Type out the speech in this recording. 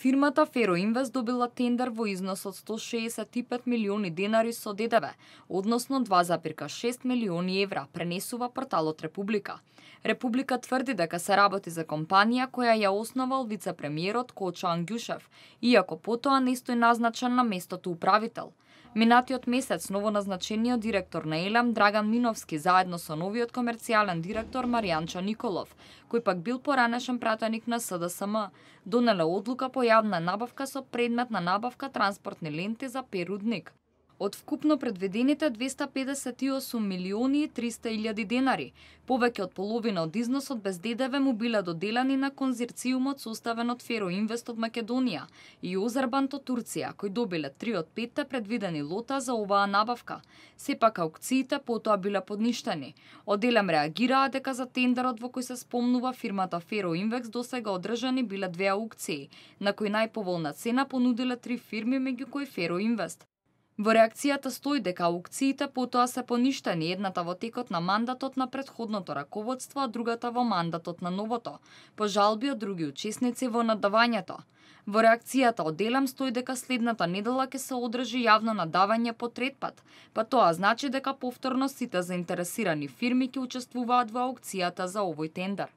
Фирмата Фероинвест добила тендер во износ од 165 милиони денари со ДДВ, односно 2,6 милиони евра, пренесува порталот Република. Република тврди дека се работи за компанија која ја основал вице-премиерот Кочо Ангјушев, иако потоа не стои назначен на местото управител. Минатиот месец новоназначениот директор на Елем Драган Миновски заедно со новиот комерцијален директор Маријанчо Николов, кој пак бил поранешен пратеник на СДСМ, донеле одлука по јавна набавка со предмет на набавка транспортни ленти за Перудник. Од вкупно предвидените 258 милиони и 300 илјади денари, повеќе од половина од износот без ДДВ му биле доделени на конзорциумот составен од Фероинвест од Македонија и Озербанд од Турција, кои добиле 3 од 5 предвидени лота за оваа набавка. Сепак аукциите потоа биле подништени. Од Елем реагираа дека за тендерот во кој се спомнува фирмата Фероинвест досега одржани биле 2 аукции, на кои најповолна цена понудиле 3 фирми, меѓу кои Фероинвест. Во реакцијата стои дека аукциите потоа се поништени, едната во текот на мандатот на претходното раководство, а другата во мандатот на новото, по жалби од други учесници во надавањето. Во реакцијата од Елем стои дека следната недела ќе се одржи јавно надавање по трет пат, па тоа значи дека повторно сите заинтересирани фирми ќе учествуваат во аукцијата за овој тендер.